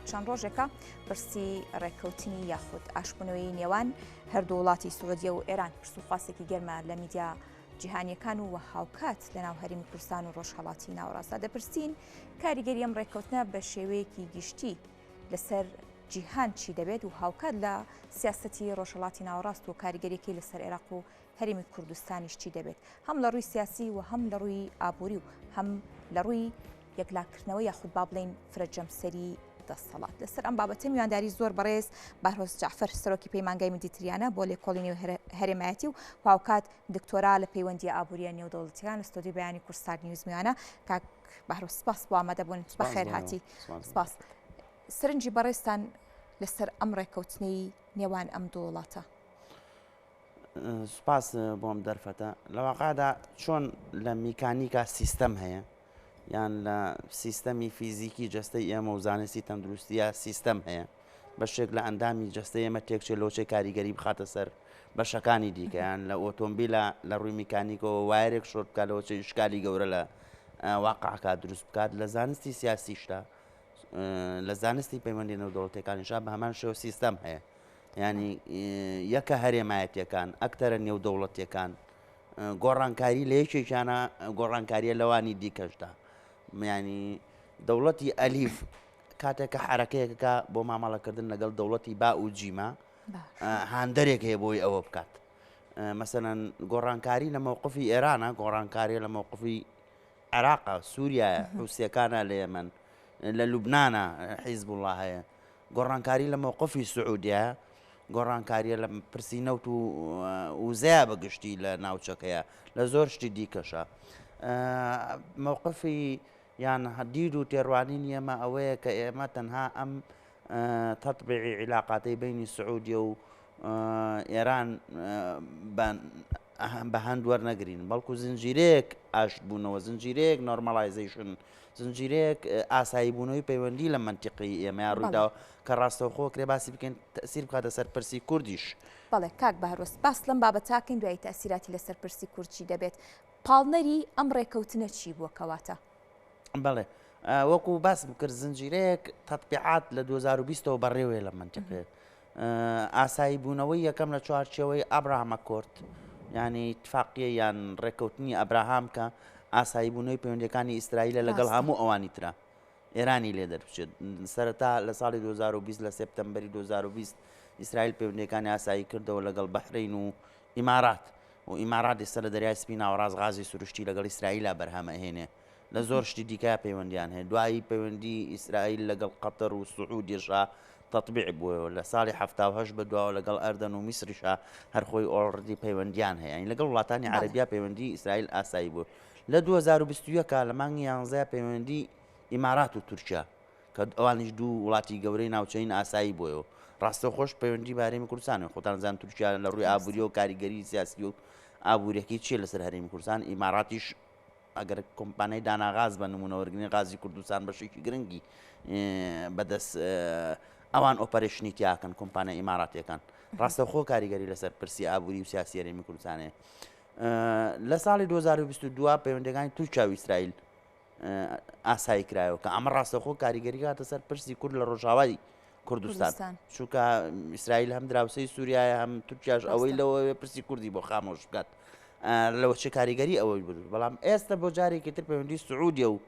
چەند ڕۆژێکە پرسی ڕێککەوتنی یاخود ئاشبوونەوەی نێوان هەردوو وڵاتی سعودیە و ئێران پرس و خواسێکی گەرمە لە میدیا جیهانیەکان و هاوکات لەناو هەرێمی کوردستان و ڕۆژهەڵاتی ناوەڕاستدا. دەپرسین کاریگەری ئەم ڕێککەوتنە بە شێوەیەکی گشتی لەسەر جیهان چی دەبێت و هاوکات لە سیاسەتی ڕۆژهەڵاتی ناوەڕاست و کاریگەریەکەی لەسەر عێراق و هەرێمی کوردستانیش چی دەبێت هەم لە ڕووی سیاسی و هەم لە ڕووی ئابووری و هەم لە ڕووی یەکلاکردنەوە یاخود با بڵێین فرە جەمسەری دەسەڵات. لەسەر ئەم بابەتە میوانداری زۆر بەڕێز بەهرۆز جەعفەر سەرۆکی پەیمانگای مدیتریانە بۆ لێکۆڵینەوەی هەرێمایەتی و هاوکات دکتۆرا لە پەیوەندیە ئابووریە نێودەوڵەتیەکان لە ستۆدیۆی بەیانی کوردستان نیوز میوانە. کاک بەهرۆز سپاس بۆ ئامادەبوون، بەخێر هاتی. سپاس. سەرنجی بەڕێزتان لەسەر ئەم ڕێککەوتنەی نێوان ئەم دوو وڵاتە. سوپاس بۆ ئەم دەرفەتە. لە واقعدا چۆن لە میکانیکا سیستەم هەیە یان لە سیستەمی فیزیکی جەستەی ئێمە و زانستی تەندروستیە سیستەم هەیە بەشێک لە ئەندامی جەستەی ئێمە تێکچێت لۆچێ کاریگەری بخاتە سەر بەشەکانی دیکە یان لە ئۆتۆمبیلە لە ڕووی میکانیکەوە وایەرێک شۆرت بکات لەوەچێ ئیشکالی گەورە لە واقعەکە دروست بکات لە زانستی سیاسیشدا لە زانستی پەیوەندی نێودەوڵەتیەکانیشا بە هەمان شێوە سیستەم هەیە ینی یەکە هەرێمایەتیەکان ئەکتەرە نێودەوڵەتیەکان گۆڕانکاری لە یەکێکیانە گۆڕانکاریە لەوانی دیکەشدا ینی دەوڵەتی ئەلیف کاتێک کە حرەکەیەکەکە بۆ مامەڵەکردن لەگەڵ دەوڵەتی با و جیمە هاندەرێک هەیە بۆی ئەوە بکات مەسەەن گۆڕانکاری لە مووقفی ئێرانە گۆڕانکاریە لە مووقفی عێراقە سووریایە حوسیەکانە لە یەمەن لە لوبناە حیزبوڵا هەیە گۆڕانکاری لە مەوقفی سعودیە، گۆڕانکاریە لە پرسی نەوت و وزەیە بە گشتی لە ناوچەکەیە، لە زۆر شتی دیکەشە. مەوقفی یان دید و تێڕوانینی ئێمە ئەوەیە کە ئێمە تەنها ئەم تەتبیعی عیلاقاتەی بەینی سعودیە و ئێران بە هەند وەرنەگرین، بەڵکو زنجیرەیەک ئاشتبوونەوە، زنجیرەیەک normalization زنجیرەیەک ئاساییبوونەوەی پەیوەندی لە مەنتیقی ئێمەیا ڕوویداوە کە ڕاستەوخۆ کرێ باسی بکەین تەئسیر بخاتە سەر پرسی کوردیش. بەڵێ کاک بەهرۆز باس لەم بابەتە کەین دوایی تەئسیراتی لەسەر پرسی کورد چی دەبێت. پاڵنەری ئەم ڕێکەوتنە چی بووە کەواتە؟ بەڵێ وەکو باسم کرد زنجیرەیەک تەتبیعات لە 2020 ەوە بەڕێوەیە لەم مەنتیقەیە. ئاسایی بوونەوەی یەکەم لە چوارچێوەی Abraham Accord یانی تفاقیە یان ڕێککەوتنی ئەبراهام کە ئاسایی بوونەوەی پەیوەندیەکانی ئیسرائیلە لەگەڵ هەموو ئەوانی ترە ئێرانی لێ دەربچێت سەرەتا لە ساڵی 2020 لە سێپتەمبەری 2020 ئیسرائیل پەیوەندیەکانی ئاسایی کردەوە لەگەڵ بەحرین و ئیمارات و ئیمارات ئێستا لە دەریای سپی ناوەڕاست غازی سروشتی لەگەڵ ئیسرائیلا بەرهەمەهێنێ لە زۆر شتی دیکە پەیوەندیان هەیە. دوایی پەیوەندی ئیسرائیل لەگەڵ قەتەر و سعودیەشا تەتبیع بووەوە. لە ساڵی 78 بە دواوە لەگەڵ ئەردەن و میسریشا هەر خۆی already پەیوەندیان هەیە. یانی لەگەڵ وڵاتانی عەرەبیا پەیوەندی ئیسرائیل ئاسایی بوو. لە 2021 لە مانگی یانزەیا پەیوەندی ئیمارات و تورکیا کە ئەوانیش دوو وڵاتی گەورەی ناوچەیین ئاسایی بووەوە. ڕاستەوخۆش پەیوەندی بە هەرێمی کوردستانەوە. خۆتان زان تورکیا لە ڕووی ئابووریەوە کاریگەری سیاسی و ئابووریەکەی چییە لەسەر هەرێمی کوردستان، ئیماراتیش ئەگەر کۆمپانیای داناغاز بە نموونە وەرگرین غازی کوردستان بەشێکی گرنگی بەدەست ئەوان operation ی تیاکەن کۆمپانیا ئیماراتیەکان ڕاستەوخۆ کاریگەری لەسەر پرسی ئابووری و سیاسی هەرێمی کوردستانێ لە ساڵی 2022 پەیوەندەکانی تورکیا و ئیسرائیل ئاسایی کرایەوە کە ئەمە ڕاستەخۆ کاریگەری کاتە سەر پرسی کورد لە ڕۆژاوای کوردستان چونکە ئیسرائیل هەم دراوسەی سووریایە هەم تورکیاش ئەوەی لەوە پرسی کوردی بۆ خامۆش بکات لەوە چه کاریگەری ئەوەی بوو بەڵام ئێستا بۆ جارێکی تر پەیوەندی سعودیە و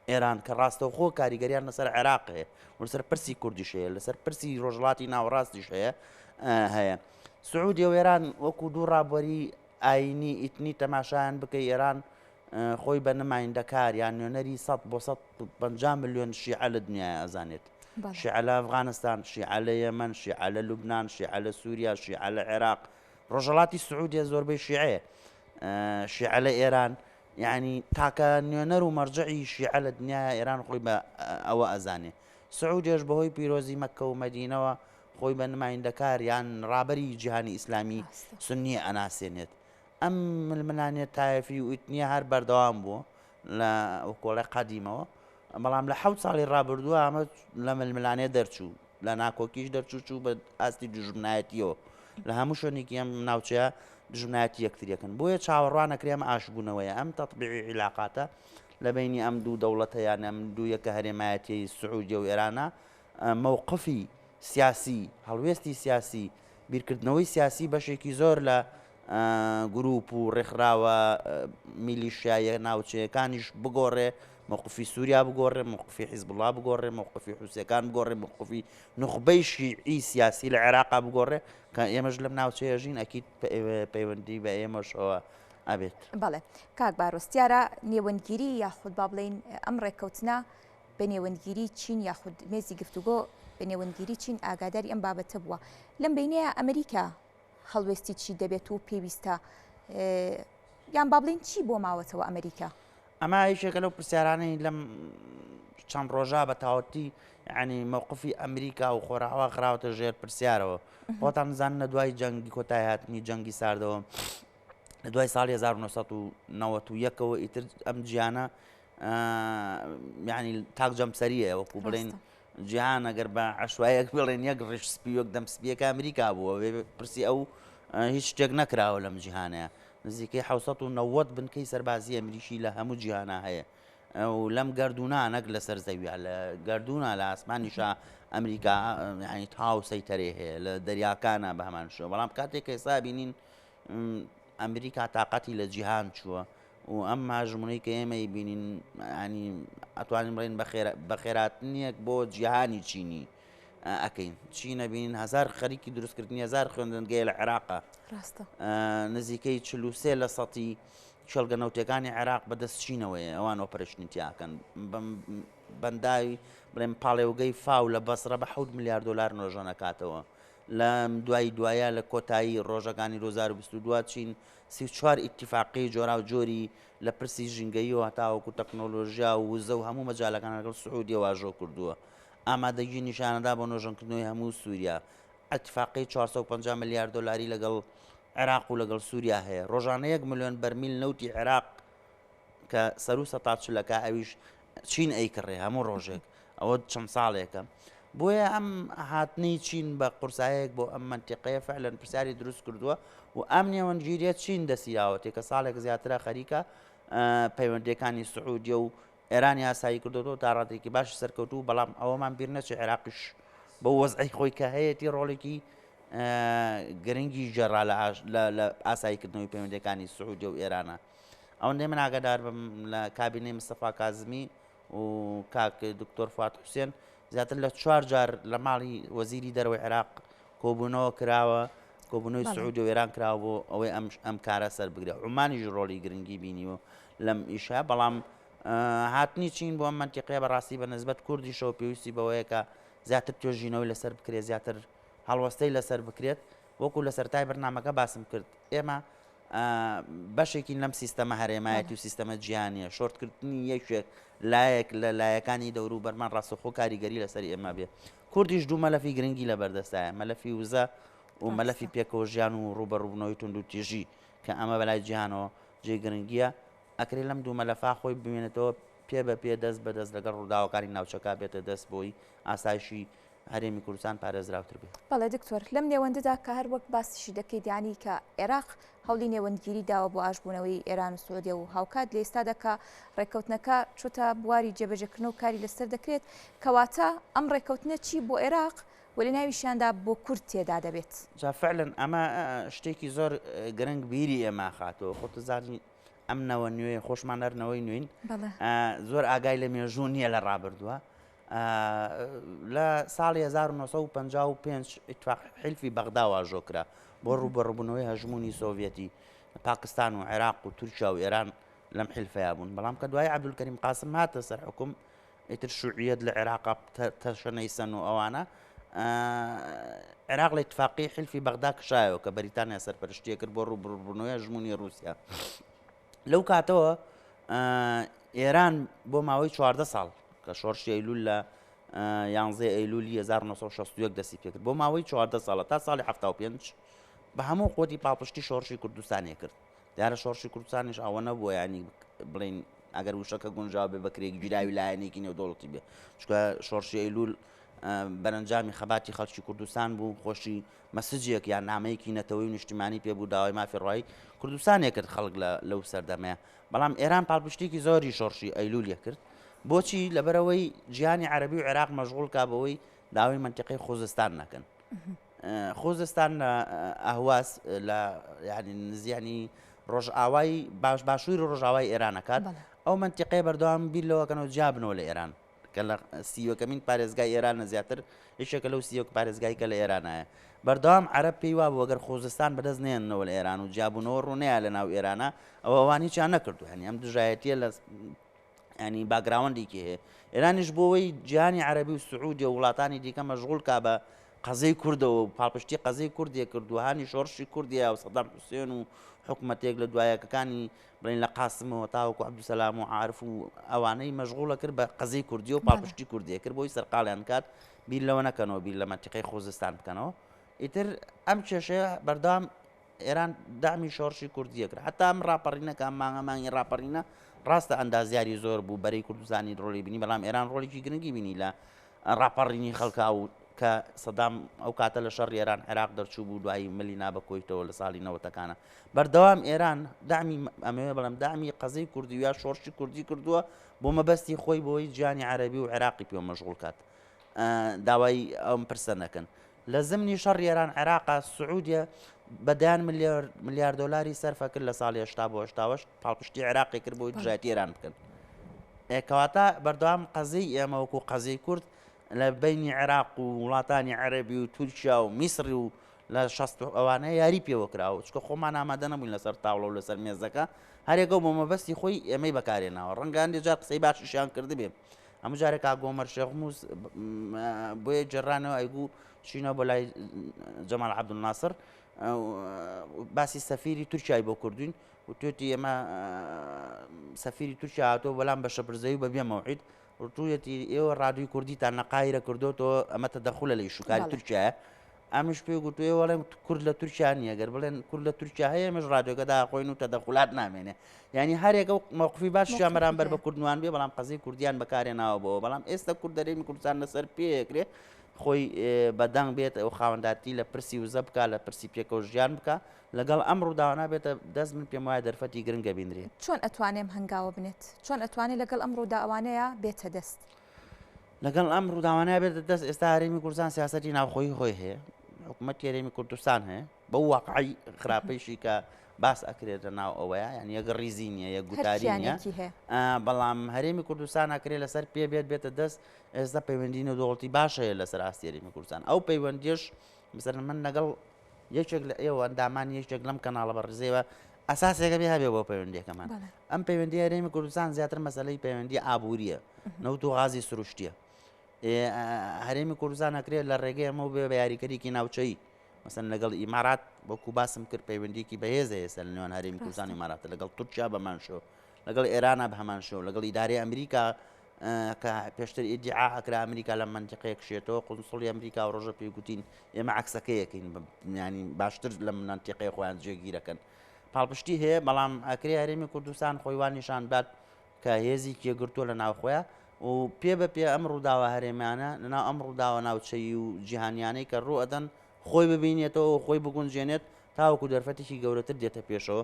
ئێران کە ڕاستەوخۆ کاریگەریان لەسەر عێراق هەیە لەسەر پرسی کوردیش هەیە لەسەر پرسی ڕۆژهەڵاتی ناوەڕاستیش هەیە هەیە سعودیە و ئێران وەکو دوو ڕابوەری ئاینی ئیتنی تەماشایان بکەی ئێران خۆی بە نمایندەکار یان نوێنەری 100 بۆ 150 ملیۆن شیعە لە دنیای ئەزانێت شیعە لە ئەفغانستان شیعە لە یەمەن شیعە لە لوبناان شیعە لە سووریا شیعە لە عێراق ڕۆژهەڵاتی سعودیە زۆربەی شیعەیە شیعە لە ئێران یعنی تاکە نوێنەر و مەرجعی شیعە لە دنیاە ئێران خۆی بە ئەوە ئەزانێ سعودیەش بەهۆی پیرۆزی مەککە و مەدینەوە خۆی بە نمایندەکار یان ڕابەری جیهانی ئیسلامی سوننی ئەناسێنێت. ئەم ململانێ تایەفی و ئیتنیە هەر بەردەوام بووە لە وەکۆڵێ قەدیمەوە، بەڵام لە حەوت ساڵی ڕابردووە ئەمە لە ململانێ دەرچوو، لە ناکۆکیش دەرچوو، چوو بە ئاستی دوژمنایەتیەوە. لە هەموو شوێنێکی ئەم ناوچەیە دوژمنایەتی یەکتریەکەن. بۆیە چاوەڕوان ئەکرێ ئەم ئاشبوونەوەیە، ئەم تەتبیعی عیلاقاتە لە بەینی ئەم دوو دەوڵەتە یان ئەم دوو یەکە هەرێمایەتیەی سعودیە و ئێرانە. مەوقفی سیاسی، هەڵوێستی سیاسی، بیرکردنەوەی سیاسی بەشێکی زۆر لە گروپ و ڕێکخراوە میلیشیاییە ناوچەیەکانیش بگۆڕێ، مەوقفی سووریا بگۆڕێ، مەوقفی حیزبوڵڵا بگۆڕێ، مەوقفی حوسییەکان بگۆڕێ، مەوقفی نوخبەی شیعی سیاسی لە عێراقا بگۆڕێ، کە ئێمەش لەم ناوچەیە ژین ئەکید پەیوەندی بە ئێمەشەوە ئەبێت. بەڵێ کاک باروس، دیارە نێوەندگیری یاخود با بڵێین ئەم ڕێککەوتنە بە نێوەندگیری چین یاخود مێزی گفتوگۆ بە نێوەندگیری چین ئاگاداری ئەم بابەتە بووە، لەم بەینەیە ئەمریکا هەڵوێستی چی دەبێت و پێویستە یان با بڵێین چی بۆ ماوەتەوە ئەمریکا؟ ئەمە یەکێکە لەو پرسیارانەی لەم چەند ڕۆژە بە تەواوەتی یعنی مەوقفی ئەمریکا و خۆراوا خراوەتە ژێر پرسیارەوە. خۆتان زانن لە دوای جەنگی کۆتای هاتنی جەنگی ساردەوە لە دوای ساڵی 1991ەوە ئیتر ئەم جیانە یعنی تاک جەمسەریە وەکو بڵێن جیهان ئەگەر بە عەشوایەک بڵێن یەک ڕیش سپی وەک دەم سپیەکە ئەمریکا بووە پرسی ئەو هیچ شتێک نەکراوە لەم جیهانەیە نزیکەی 1990 بنکەی سەربازی ئەمریکی لە هەموو جیهانە هەیە و لەم گردونا نەک لەسەر زەویە لە گردونا لە ئاسمانیشا ئەمریکا ینی تاو سەیتەرێ هەیە لە دەریاکانە بە هەمان شێوە بەڵام کاتێک ئێستا بینین ئەمریکا تااقەتی لە جیهان چووە و ئەم هەژموونەی کە ئێمە ئەیبینین یانی ئەتوانین بڵێین بەخێراتنیەک بۆ جیهانی چینی ئەکەین چین ئەبینین هەزار خەریکی دروستکردنی هەزار خوێندنگەیە لە عێراقا ڕاستە نزیکەی 43 لە سەتی کێڵگە نەوتەکانی عێراق بەدەست چینەوەیە ئەوان ئۆپەرشنی تیاکەن بەنداوی بڵێم پاڵێوگەی فاو لە بەسرە بە 7 ملیار دلار نۆژەنەکاتەوە لە دوای دوایە لە کۆتایی ڕۆژەکانی 2022 چین 34 ئیتیفاقیەی جۆراوجۆری لە پرسی ژینگەییەوە هەتاوەکو تەکنۆلۆژیا و وزە و هەموو مەجالەکان لەگەڵ سعودیە واژۆ کردووە. ئامادەگی نیشانەدا بۆ نۆژەنکردنەوەی هەموو سوریا. ئیتیفاقیەی 450 ملیار دۆلاری لەگەڵ عێراق و لەگەڵ سوریا هەیە. ڕۆژانە یەک ملیۆن بەرمیل نەوتی عێراق کە سەروو سەتا چلەکە ئەویش چین ئەیکڕێ هەموو ڕۆژێک ئەوە چەند ساڵێکە بۆیە ئەم هاتنەی چین بە قورسایەک بۆ ئەم منتیقەیە فعلەن پرسیاری دروست کردووە و ئەم نێوەندگیریە چین دەسیراوەتێ کە ساڵێک زیاترە خەریکە پەیوەندیەکانی سعودیە و ئێران یاسایی کردوەوە تا ڕادێکی باش سەرکەوتوو بەڵام ئەوەمان بیر نەچێ عێراقیش بەو وەزعی خۆی کە هەیەتی ڕۆڵێکی گرنگی گێڕا لە ئاساییکردنەوەی پەیوەندیەکانی سعودیە و ئێرانە. ئەوەندەی من ئاگادار بم لە کابینەی مستەفا کازمی و کاک دکتۆر فواد حوسێن زیاتر لە چوار جار لە ماڵی وەزیری دەرەوەی عێراق کۆبوونەوە کراوە کۆبوونەوەی سعودی و ئێران کراوە بۆ ئەوەی ئەم ئەم کارە سەر بگرێت عومانیش ڕۆڵی گرنگی بینیوە لەم ئیشە بەڵام هاتنی چین بۆ ئەم مەنتیقەیە بەڕاستی بە نسبەت کوردیشەوە پێویستی بەوەیە کە زیاتر توێژینەوەی لەسەر بکرێت زیاتر هەڵوەستەی لەسەر بکرێت وەکو لە سەرەتای بەرنامەکە باسم کرد ئێمە بەشێکین لەم سیستەمە هەرێمایەتی و سیستەمە جیهانیە شۆرتکردنی یەکێک لایەک لە لایەکانی دەوروبەرمان ڕاستەوخۆ کاریگەری لەسەر ئێمە بێ کوردیش دوو مەلەفی گرنگی لە بەردەستایە مەلەفی وزە و مەلەفی پێکەوە ژیان و ڕووبەڕووبوونەوەی توندوتیژی کە ئەمە بەلای جیهانەوە جێی گرنگیە ئەکرێ لەم دوو مەلەفا خۆی بمێنێتەوە پێ بە پێ دەست بە دەست لەگەڵ ڕووداوەکانی ناوچەکە بێتە دەست بۆی ئاسایشی هەرێمی کوردستان پارێزراوتر بێت. بەڵێ دکتۆر، لەم نێوەندەدا کە هەر وەک باسیشی دەکەیت یانی کە عێراق هەوڵی نێوەندگیری داوە بۆ ئاشبوونەوەی ئێران و سعودیە و هاوکات لە ئێستادا کە ڕێککەوتنەکە چۆتە بواری جێبەجێکردن و کاری لەسەر دەکرێت، کەواتە ئەم ڕێککەوتنە چی بۆ عێراق و لە ناویشیاندا بۆ کورد تێدا دەبێت؟ جا فعلا ئەمە شتێکی زۆر گرنگ بیری ئێمە خاتەوە، خۆت زانی ئەم نەوە نوێ خۆشمان هەر نەوەی نوێین زۆر ئاگای لە مێژوو نییە لە ڕابردووە لە ساڵی 1955 ئیتفاق حیلفی بەغدا واژۆ کرا بۆ ڕووبەڕووبوونەوەی هەژموونی سۆڤیەتی پاکستان و عێراق و تورکیا و ئێران لەم حیلفەیا بوون بەڵام کە دوای عەبدولکەریم قاسم هاتە سەر حکوم ئیتر شوعیەت لە عێراق تەشەنەی سەن و ئەوانە عێراق لە اتفاقی حلفی بەغدا کشایەوە کە بەریتانیا سەرپەرشتیە کرد بۆ ڕووبڕووبوونەوەی هەژموونی ڕووسیا لەو کاتەوە ئێران بۆ ماوەی 14 ساڵ کە شۆڕشی ئەیلول لە یانزەی ئەیلولی 1961 دەستی پێکرد بۆ ماوەی 14 ساڵە تا ساڵی 75 بە هەموو قوتی پاڵپشتی شۆڕشی کوردستانی کرد دیارە شۆڕشی کوردستانیش ئەوە نەبووە ینی بڵین ئەگەر وشەکە گونجاو بێ بەکرێک گیراوی لایەنێکی نێودەوڵەتی بێ چونکە شۆڕشی ئەیلول بەرەنجامی خەباتی خەڵکی کوردستان بوو خۆشی مەسجێک یان نامەیەکی نەتەوەی و نیشتیمانی پێ بوو داوای مافی ڕەوای کوردستانێ کرد خەڵک لە لەو سەردەمەیە بەڵام ئێران پاڵپشتێکی زۆری شۆڕشی ئەیلولیە کرد بۆچی لەبەرەوەی جیهانی عەرەبی و عێراق مەشغوڵ کا بەوەی داوای مەنتیقەی خوزستان نەکەن. خوزستان لە ئەهواز لە یعنی نزیانی ڕۆژئاوای باش باشووری ڕۆژئاوای ئێران ئەکات ئەو مەنتیقەیە بەردەوام بیر لەوەکەنەوە جیابنەوە لە ئێران کە لە سیوەکەمین پارێزگای ئێرانە زیاتر یەکێکە لەو سیوەک پارێزگای کە لە ئێرانایە بەردەوام عەرەب پێی وابوو ئەگەر خوزستان بەدەست نێننەوە لە ئێران و جیابوونەوە ڕوونەیە لە ناو ئێرانە ئەوە ئەوان هیچیان نەکردو هەنی ئەم دژایەتیە لە ینی باگراوەندێکی هەیە ئێرانیش بۆەوەی جیهانی عەربی و سعودی و وڵاتانی دیکە مەشغول کا بە قەزەی کوردەوە و پاڵپشتی قەزەی کوردێ کرد و هانی شۆڕشی کوردیا و سەدام حوسێن و حکومەتێک لە دوایەکەکانی بڵێن لە قاسمەوە تاوەکو عەبدولسەلام و عارف و ئەوانەی مەشغوڵە کرد بە قەزەی کوردی و پاڵپشتی کوردێ کرد بۆی سەرقاڵیان کات بیر لەوە نەکەنەوە بیر لە مەنتیقەی خوزستان بکەنەوە ئیتر ئەم کێشەیە بەردەوام ئێران دەعمی شۆڕشی کوردیە کرد حتا ئەم ڕاپەڕینە کە ئەم مانگە مانگی ڕاپەڕینە ڕاستە ئەندازیاری زۆر بوو بەرەی کوردستانی ڕۆڵی بینی بەڵام ئێران ڕۆڵێکی گرنگی بینی لە ڕاپەڕینی خەڵکا و کە سەدام ئەو کاتە لە شەڕی ئێران عێراق دەرچوو بوو دوایی ملی نا بە کۆیتەوە لە ساڵی نەوەتەکانە بەردەوام ئێران دەعمی ئەمەوێ بڵێم دەعمی قەزەی کوردی و یا شۆڕشی کوردی کردووە بۆ مەبەستی خۆی بۆی جیانی عەرەبی و عێراقی پێ مەشغوڵ کات داوای ئەم پرسە نەکەن لە زمنی شەڕی ئێران عێراقا سعودیە بە دەیان ملیار دۆلاری سەرفە کرد لە ساڵی 80 بۆ 88 پاڵپشتی عێراقی کرد بۆی دژایەتی ئێران بکەن کەواتە بەردەوام قەزیی ئێمە وەکو قەزیی کورد لە بینی عێراق و وڵاتانی عەرەبی و تورکیا و میسری و لە شەست و ئەوانە یاری پێوە کراوە چکە خۆمان ئامادە نەبووین لەسەر تاوڵە و لەسەر مێزەکە هەرێکە و بۆ مەبەستی خۆی ئێمەی بەکارێناوە ڕەنگە هەندێک جار قسەی باشیشیان کردبێ هەموو جارێک کاک عومەر شێخ موس بۆیە جێڕانەوە ئەیگوو چینە بۆ لای جەمال عەبدولناسر باسی سەفیری تورکیای بۆ کردوین وتوێتی ئێمە سەفیری تورکیا هاتووە بەلام بە شەپرزەی و بە بێ مەوعید وتوویەتی ئێوە ڕادیۆی کوردیتان لە قاهیرە کردۆتەوە ئەمە تەدەخولە لە ئیشوکاری تورکیایە ئەمش پێی گوتووە ئێوە ئەڵێن کورد لە تورکیا نییە گەر بڵێن کورد لە تورکیا هەیە ئێمەش ڕادیۆکە داخۆین و تەدەخولات نامێنێ یعنی هەرێکە و مەوقفی باشیان بەرامبەر بە کوردنوان بێ بەڵام قەزیی کوردیان بەکارێناوە بۆ بەڵام ئێستا کورد دەرێمی کوردستان لەسەر پێکرێ خۆی بەدەنگ بێت ئەو خاوەندارتی لە پرسی وزە بکە لە پرسی پێکەوە ژیان بکە لەگەڵ ئەم ڕووداوانە بێتە دەست من پێم وایە دەرفەتی گرنگە بینرێ. چۆن ئەتوانێ ئەم هەنگاوە بنێت؟ چۆن ئەتوانێ لەگەڵ ئەم ڕووداوانەیا بێتە دەست؟ لەگەڵ ئەم ڕووداوانەیا بێتە دەست ئێستا هەرێمی کوردستان سیاسەتی ناوخۆیی خۆی هەیە، حکوومەتی هەرێمی کوردستان هەیە، بەو واقعی خراپەیشی کە باس ئەکرێت لە ناو ئەوەیە یان یەک ڕیزی نییە یەک هەر گوتاری نییە کیانێکی هەیە. بەڵام هەرێمی کوردستان ئەکرێ لەسەر پێ بێت بێتە دەست ئێستا پەیوەندی نێودەوڵەتی باش هەیە لەسەر ئاستی هەرێمی کوردستان ئەو پەیوەندیش مثلا من لەگەڵ یەکێک لە ئێوە ئەندامانی یەکێک لەم کەناڵە بەڕێزەیەوە ئەساسێکە بێ هەبێ بۆ پەیوەندیەکەمان ئەم پەیوەندی هەرێمی کوردستان زیاتر مەسلەی پەیوەندی ئابووریە نەوت و غازی سروشتیە هەرێمی کوردستان ئەکرێت لە ڕێگەی ئەمە بێ بە یاریکەرێکی ناوچەیی مەسەن لەگەڵ ئیمارات وەکو باسم کرد پەیوەندیکی بەهێزە ئێستا لە نێوان هەرێمی کوردستان و ئیمارات لەگەڵ تورکیا بەمان شێوە لەگەڵ ئێرانە بە هەمان شێوە لەگەڵ ئیدارەی ئەمریکا کە پێشتر ئیدیعا ئەکرا ئەمریکا لەم مەنتیقەیە کشێتەوە قونسڵی ئەمریکا و ڕۆژە پێی گوتین ئێمە عەکسەکەیەکەین ینی باشتر لەم مەنتیقەیە خۆیان جێگیرەکەن پاڵپشتی هەیە بەڵام ئەکرێ هەرێمی کوردستان خۆی وان نیشان بات کە هێزی یەکگرتووە لە ناوخۆیە و پێ بە پێ ئەم ڕووداوە هەرێمیانە لەناو ئەم ڕووداوە ناوچەیی و جیهانیانەی کە ڕوو ئەدەن خۆی ببینێتەوە و خۆی بگونجێنێت تاوەکو دەرفەتێکی گەورەتر دێتە پێشەوە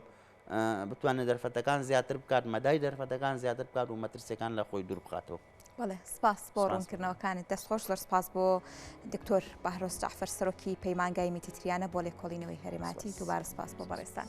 بتوانێت دەرفەتەکان زیاتر بکات، مەدای دەرفەتەکان زیاتر بکات و مەترسیەکان لە خۆی دوور بخاتەوە. بەڵێ سپاس بۆ ڕوونکردنەوەکانت دەستخۆش زۆر سپاس بۆ دکتۆر بەهرۆز جەعفەر سەرۆکی پەیمانگای میتیتریانە بۆ لێکۆڵینەوەی هەرێماتی دووبارە سپاس بۆ بەڕێزتان.